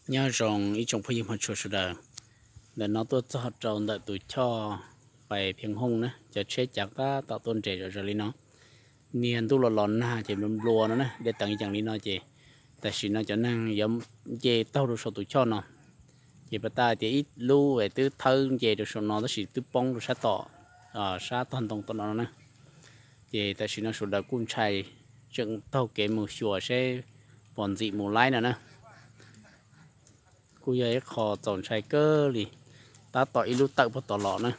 Nyob zoo ib tsoom phooj ywg hmov tshua sawv daws. Ntawm no tuaj txog rau ntawm tus choj pais Phiaj Hooj na, cov tsheb cav tab tom tuaj nres zom zaws li no. Niag ntuj los los nag ces nplua nplua no na, dej teev yees li no ces tam sim no cov neeg yuav nce taug rau saum tus choj no. Ces pas tas tias ib lub es twb thawb nce rau saum no tab sis twb poob rau sab tom, sab tog ntoo tom no no na. Ces tam sim no sawv daws kuj ntshai, tseem taug kev mus xyuas seb puas ntxim mus laib no na. Kuj yog ib qho txaus ntshai kawg li, tab tom ib lub tawm puag tod los na.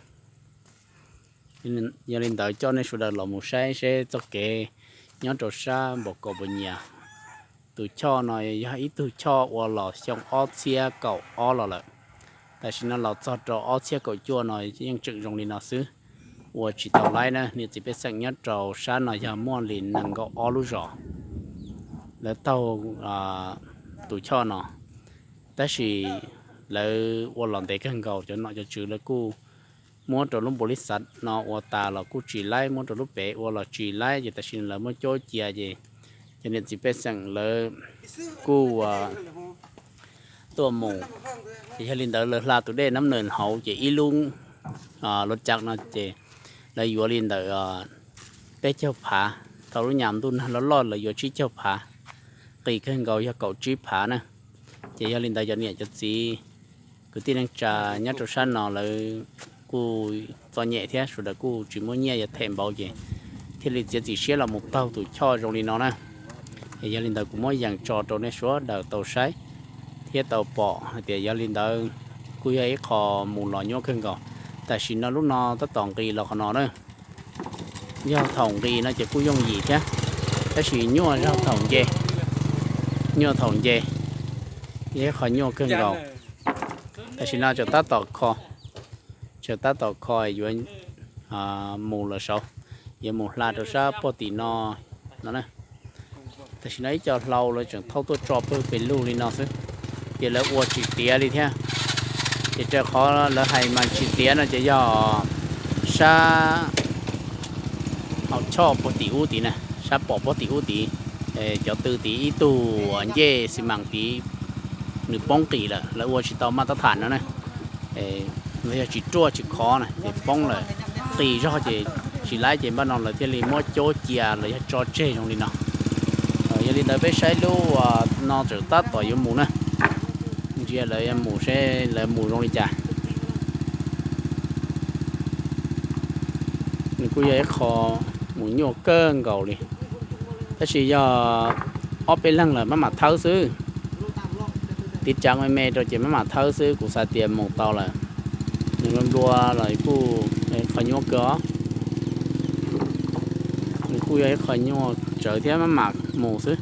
Yog li ntawd coj nej sawv daws los mus saib seb txoj kev nyob rau sab npam kaum npam nyias. Tus choj no yog ib tug choj ua los xyoo ob txhiab kaum ob los lawm. Tam sim no los txog rau ob txhiab kaum cuaj no yeej tseem zoo li no xwb, ua tsis tau laib na. Niam txiv pej xeem nyob rau sab no yog muaj li nees nkaum ob lub zos lawv taug tus choj no, tab sis lawv ua los ntev kawg nkaus, cov nom cov tswv lawv kuj muab rau lub npau li xav no ua tas los kuj tsis laib, muab rau lub pem ua los tsis laib, ces tam sim no lawv muab cob cia ces cov niam txiv pej xeem lawv kuj tuaj mus. Ces yog li ntawd lawv hla tus dej Nab Nws hauv ces ib lub lub cav no ces lawv yuav li ntawm peb caug phav, thaum lub nyam ntuj nag loj loj lawv yuav tsib caug phav, qis kawg nkaus yog kaum tsib phav na. Ces yog li ntawd cov niam cov txiv kwv tij neej tsa nyob rau sab no lawv kuj txom nyem thiab, sawv daws kuj tsis muaj nyiaj yuav them npaum ces thiaj li txiav txim siab los mus taug tus choj zoo li no na. Es yog li ntawd kuv muab yees tso rau nej sawv daws tau saib thiab tau pom hais tias yog li ntawd kuj yog ib qho mus los nyuaj kawg nkaus. Tam sim no lub no tab tom nqis los qhov no na. Yog thaum nqis no ces kuj yooj yim thiab, tab sis nyuaj zog thaum nce, nyuaj thaum nce, yog ib qho nyuaj kawg nkaus. Tam sim no tseem tab tom kho, tseem tab tom kho yuav mus lawm saud, yuav mus hla rau sab puag tim no no. Tam sim no ib co hlau lawv tseem thauj tuaj tso pawg pes lug li no xwb, ces lawv ua tsis tiav li thiab. Ces raws qhov lawv hais mas tsis tiav no ces yog sab hauv choj puag tim ub tid na, sab pom puag tim ub tid, cov tw tid ib tug ncej xi mas tid nws poob qis lawm, lawv ua tsis tau maj tab tham no na. Los yog tsis ruaj tsis khov na ces poob lawm, qis zog ces tsis laib ces npaj no lawv thiaj li muab cob cia los yog tso tseg zoo li no. Yog li ntawd peb saib lub no tseem tab tom yuav mus na, ntsia lawv yuav mus seb lawv mus zoo li cas. Nws kuj yog ib qho mus nyuaj kawg nkaus li, tab sis yog ob peb leeg lawm maj mam thawb xwb. Tiv tsav me me rau ces maj mam thawb xwb, kuv xav tias mus tau lawm. Nws nplua nplua los kuj qhov nyuaj kawg os. Nws kuj yog ib qho nyuaj tsawv thiab, maj mam mus xwb,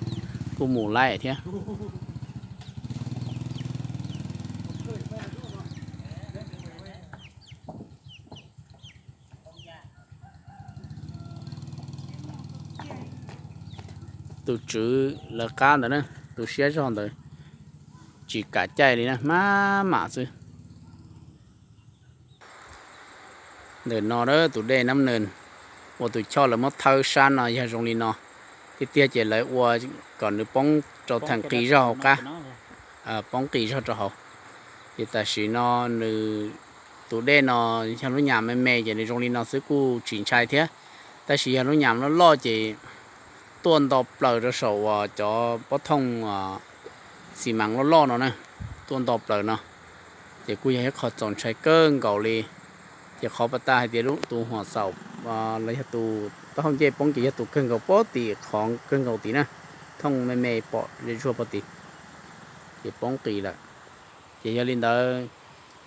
kuj mus laib thiab. Tus tswv lawv qab ntawd na, tus siab zog ntawd tsis kam caij li na, maj mam xwb. Ntawm no tus dej Nab Nws uas tus choj lawv muab thawb sab no yog zoo li no, tiag tiag ces lawv ua kom nws poob rau theem qis zog hauv qab, poob qis zog rau hauv. Ces tam sim no nws tus dej no yog lub nyam me me ces nws zoo li no xwb kuj tsis ntshai thiab, tab sis yog lub nyam loj loj ces tuaj nto plaws rau saum uas cov pob thooj xi mas loj loj no na, tuaj nto plaws no, ces kuj yog ib qho txaus ntshai kawg nkaus li. Ces qhov pas tas hais tias lub tus huam xaum los yog tus taub hau ncej poob ces yog tus kawg nkaus pob tim qhov kawg nkaus tid na, thooj me me pom ze zuag pob tid, ces poob qis lawm. Ces yog li ntawd,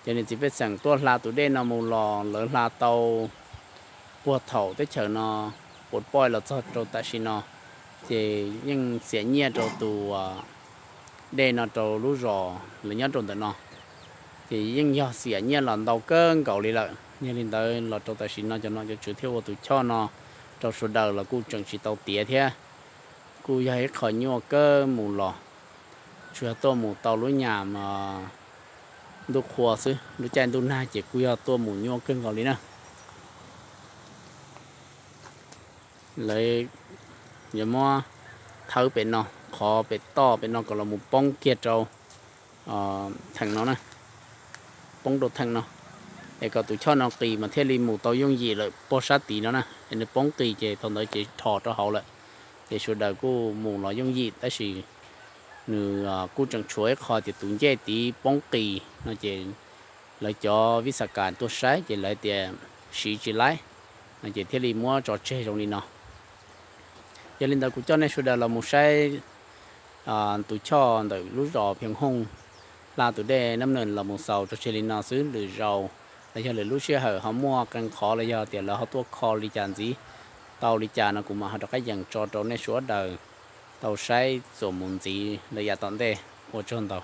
cov niam txiv pej xeem tuaj hla tus dej no mus los lawv hla tau puag thaum teb chaws no puas poj los txog rau tam sim no, ces yeej xiam nyiaj rau tus dej no rau lub zos lawv nyob rau ntawm no, ces yeej yog xiam nyiaj los ntau kawg nkaus li lawm. Yog li ntawd los rau tam sim no cov nom cov tswv thiaj ua tus choj no rau sawv daws los kuj tseem tsis tau tiav thiab. Kuj yog ib qho nyuaj kawg mus los, tsuas yog tuaj mus tau lub nyam ntuj qhua xwb, lub caij ntuj nag ces kuj yog tuaj mus nyuaj kawg nkaus li na. Lawv yuav muab thawb pem no, qhov pem toj pem no kom los mus poob kiag rau theem no na, poob rau theem no, es kom tus choj no qis mas thiaj li mus tau yooj yim lawm pog sab tid no na. Es nws poob qis ces thaum ntawd ces dhos rau hauv lawm, ces sawv daws kuj mus los yooj yim, tab sis nws kuj tseem tshuav ib qho tias tus ncej tid poob qis no ces lawv cov vij xas kas tuaj saib ces lawv tias siv tsis laib no ces thiaj li muab tso tseg zoo li no. Yog li ntawd kuv coj nej sawv daws los mus saib tus choj ntawm lub zos Pheej Hooj, hla tus dej Nab Nws los mus xaus tso tseg li no xwb. Lwm zaus los yog lwm lub sij hawm ho muaj qee qhov los yog tias lawv ho tuaj kho li cas ntxiv, tau li cas no kuv mam ho rov qab yees tso rau nej sawv daws tau saib txuas mus ntxiv lawm yav tom ntej. Ua tsaug ntau.